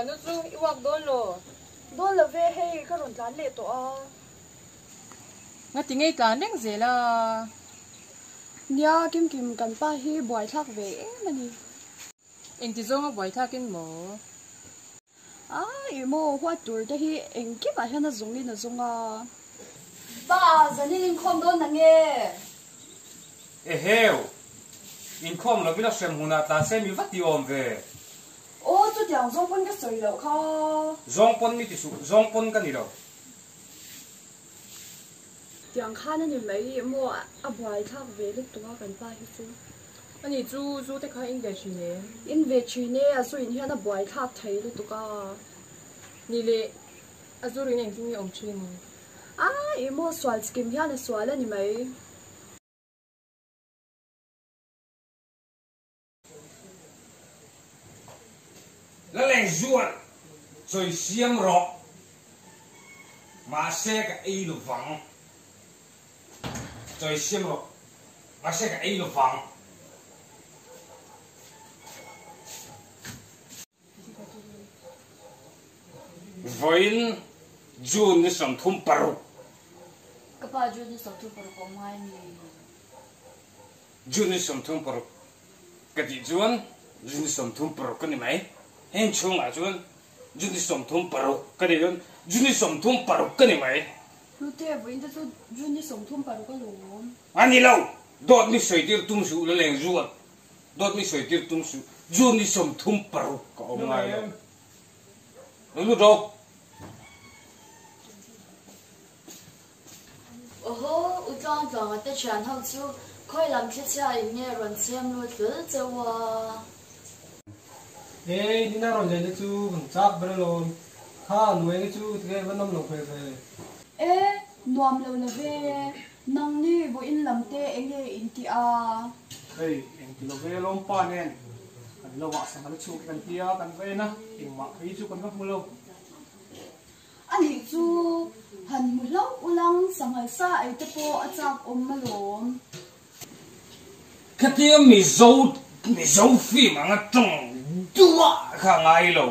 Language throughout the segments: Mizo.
Thiannu chu i uak dawn lo. Dawn lo ve, hei ka rawn tlan leh tawh a. Ngati ngei tlan reng zel a. Nia, Kimkim kan pa hi buaithlak ve em a ni. Engti zawnga buaithlakin maw? A, ih maw, huat tur te hi engkimah hian a zawngin a zawng a. Pa, zanin inkhawm dawn na nge? Eheu! Inkhawm lovin a hrem hunah tlan se mi va ti awm ve. Aw, chutiang zawng pawn ka sawi loh kha. Zawng pawn mi ti suh, zawng pawn ka ni lo. Tiang khan a ni mai ih maw, a buaithlak ve lutuk a kan pa hi chu. Ani chu zu te kha in ve thin e. In ve thin e, a zu in hian a buaithlak thei lutuk a. Ni leh, a zu rin engtin nge awm thin? A, ih maw, sual chikim hian a sual a ni mai. Laleng zual chawi siam rawh, mahse ka ei lo vang. Chawi siam rawh, mahse ka ei lo vang. Vawiin June ni 36. Ka pa June ni 36 awm ngai mi? June ni 36 ka tih chuan June ni 36 ka ni mai. Heng chhungah chuan June ni 36 ka tih chuan June ni 36 ka ni mai. Hlute, vawiin te chu June ni 36 a lawm. A ni lo, dawt mi sawi tir tum suh la leng zual. Dawt mi sawi tir tum suh. June ni 36 ka awm ngai lo. Lo lut rawh. Awhaw, u Tluangtluanga te thian ho chu khawi lam thlichhia in nge rawn chhem lut hlul cheu a? Hei, nina rawn len te chu kan chak ber alawm. Kha, Nuaengi chu tige va nawm lo hmel ve. E, nuam lo la ve. Nangni vawiin lam te enge in tih a? Hei, engti lo ve alawm pa nen kan lo ah sangha la chhuak hi kan tia kan va en a, engmah phei chu kan va hmu lo. A nih chu, han hmu hlauh ulang sanghal sa ei te pawh a chak awm alawm. Khatia Mizo Mizo film anga tawng duah kha ngai lo,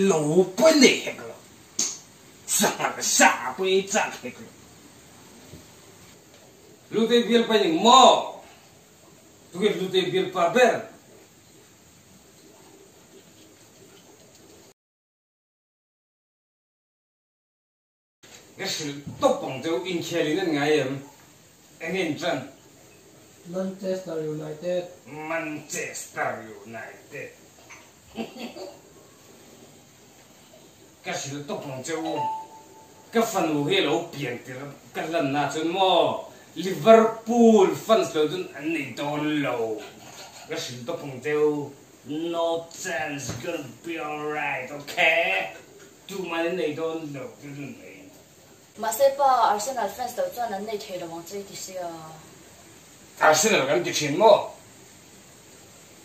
lo pawh nei hek lo, sanghal sa pawh ei chak hek lo. Lutei bialpa ning maw? Tukin Lutei bialpa ber. Ka hrilh tawp ang cheu, inkhel in an ngai em? Eng in ṭan? Manchester United. Manchester United. Ka hrilh tawp ang cheu, ka fanu hi a lo pian tir ka hlanna chuan maw Liverpool fans lo chuan an nei dawn lo. Ka hrilh tawp ang cheu. No chance gonna be alright ok tuman an nei dawn lo chu chu nei. Mahse pa Arsenal fans lo chuan an nei thei lo ang che i ti sia. Arsenal kan ti thin maw?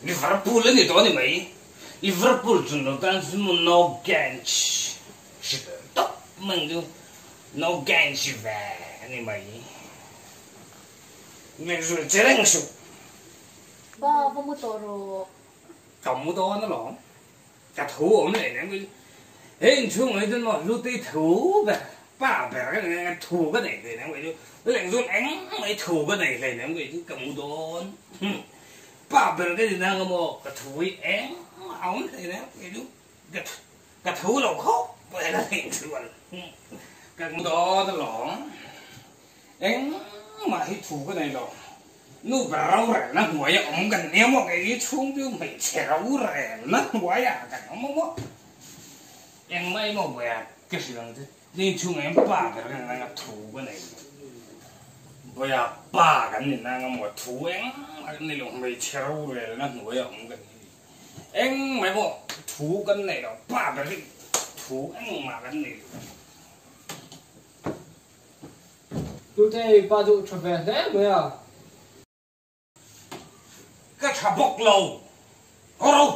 Liverpool a ni tawh a ni mai. Liverpool chu lo tan chu maw no ganch hri tawp mai chu no ganch ve a ni mai. Ngaihzul che reng suh. Ba, va mu tawh rawh. Ka mu dawn alawm. Ka thu awm leh nen kei chu. Hei inchhung ah hi chuan maw Hlutei thu ber, pa ber ka ni nen thu ka nei hlei nem kei chu. Leng chuan engmah thu ka nei hlei nem kei chu ka mu dawn. Pa ber ka ni nang maw ka thu hi engmah a awm hlei nem kei chu. Ka thu lo khawp mai a leng chuan ka mu dawn alawm. Engmah hi thu ka nei lo. Nu ber rorelna hnuaia awm kan nia maw? Kei hi chhung chu hmeichhe rorelna hnuaiah kan awm a maw? Engmah emaw buaia ka hrilh ang che. Ni chhung em pa ber kan nanga thu ka nei lo. Buaia pa kan ni nanga maw thu engmah kan nei lo. Hmeichhe rorelna hnuaia awm kan ni. Engmah emaw thu kan nei lo. Pa ber hi thu engmah kan nei lo. Hlutei pa duh tha ve hle mai a. Ka tha bawk lo. Haw ro.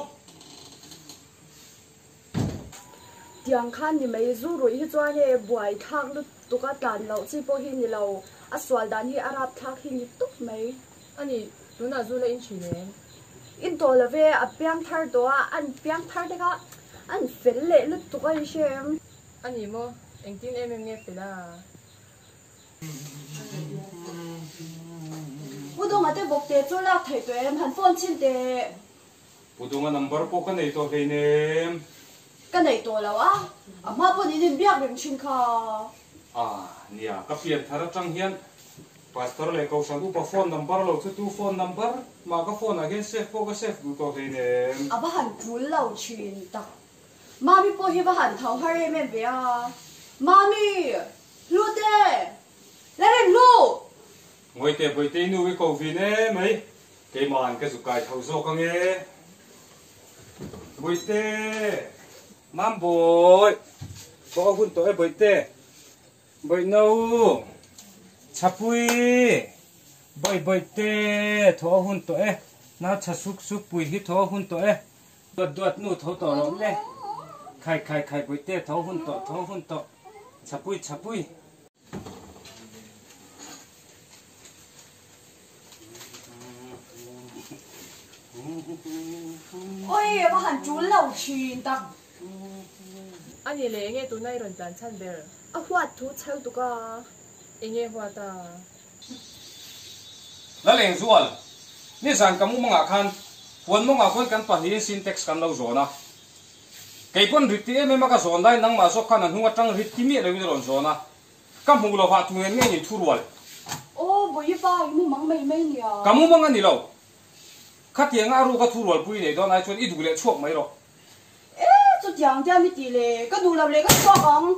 Tiang khan ni mai zu ruih hi chuan hei buai thlak lutuk a tlan loh chi pawh hi ni lo, a sual dan hi a rap thlak hi ni tawp mai. A ni, tunah zu la in thin em? In tawh lo ve, a piang thar tawh a, an piang thar te kha. An fel leh lutuk a i hre em? A ni maw? Engtin em em nge fel a? Pu Dunga te bawk te chu lak theih tawh em? Han phone chhin teh. Pu Dunga number pawh ka nei tawh hleinem. Ka nei tawh lo a, a hma pawn in inbiak reng thin kha. Ah, nia, ka pian thar atang hian Pastor leh Kohhran upa phone number lo chu tu phone number mah ka phone ah hian save pawh ka save duh tawh hleinem. A va han tul lo thin tak. Mami pawh hi va han tho har em em ve a. Mami! Hlute! Lalrinhlu! Ngawite Bawitei nu i ko vin e mai. Keimahan ka zu kai tho zawk ange. Bawihte! Mam Bawih! Thawh a hun tawh e Bawihte! Bawihno! Chhapui! Bawih Bawihte! Thawh a hun tawh e. Nau chha suk suk pui hi thawh a hun tawh e. Duat duat nu tho tawh rawh le. Khai khai khai Bawihte tho hun tawh tho hun tawh. Chhapui chhapui! Oi, a va han tul lo thin tak. A ni le, enge tuna i rawn tlan chhan ber? A huat thu chhel tuk a. Enge huat a? Lalengzual, nizan ka mumangah khan huan mawngah khuan kan pahnihin Sintex kan lo zawn a. Kei pawn rit ti em em a ka zawn lai nangmah zawk khan a hnung atang rit ti miah loin i rawn zawn a. Ka hmuh lovah tu nen nge in thu rual? Aw, Bawipa, i mumang mai mai nia. Ka mumang a ni lo. Khatianga a ruka thu rualpui nei dawn ai chuan i duh leh chhuak mai rawh. E, chutiang te a mi tih le, ka duh lo leh ka chhuak ang.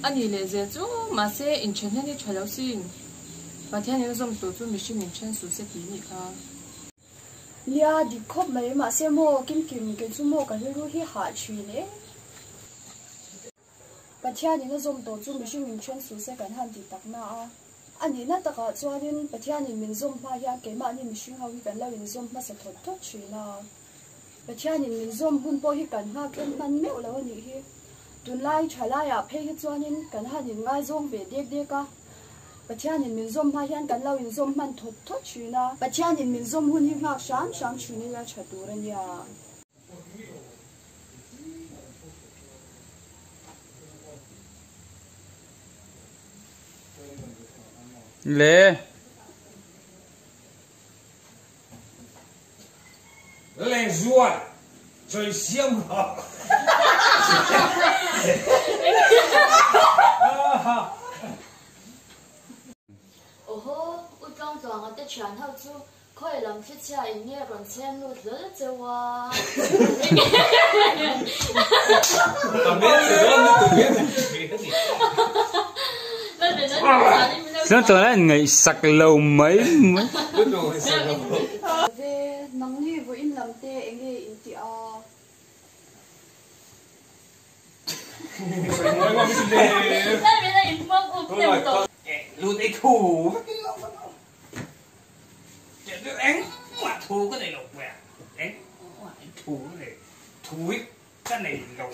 A ni leh zel chu, mahse inthen hian i tha lo sin. Pathian in zawm tur chu mihring inthen suh se tih nih kha. Nia, dik khawp mai, mahse maw kim kim kei chu maw ka rilru hi hah thin e. Pathian in a zawm tawh chu mihring inthen suh se kan han ti tak na a. A nihna takah chuanin Pathian in min zawm hma hian keimahni mihring ho hi kan lo inzawm hmasa thawt thawt thin a. Pathianin min zawm hun pawh hi kan nghak tlem hman meuh lo a nih hi. Tunlai thalaiah phei hi chuanin kan han inngaizawng ve dek dek a. Pathianin min zawm hma hian kan lo inzawm hman thawt thawt thin a. Pathianin min zawm hun hi nghak hram hram thin ila tha tur a nia. Le. Lengzual chawi siam rawh. Awhaw, U Tlawngtluanga te thian ho chu khawi lam thlichhia in nge rawn chhem lut hlawl cheu a? Tlawngtluanga in ngaihsak lo mai mai. Ve, nangni vawiin lam te enge in tih a? Ka nei lo.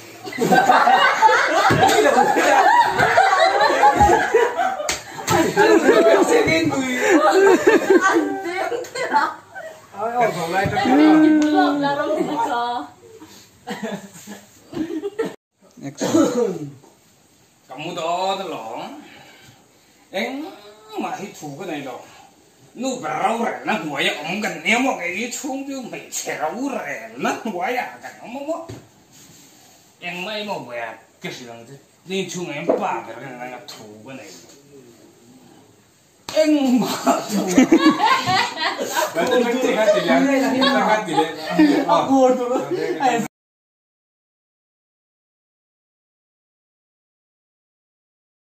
Ka mu dawn alawm. Engmah hi thu ka nei lo. Nu ber rorelna hnuaia awm kan nia maw kei chhung chu hmeichhe rorelna hnuaiah kan awm a maw. Engmah emaw buaia ka hrilh ang che. Ni chhungah hian pa ber ka ngai a thu ka nei lo. Engmah thu.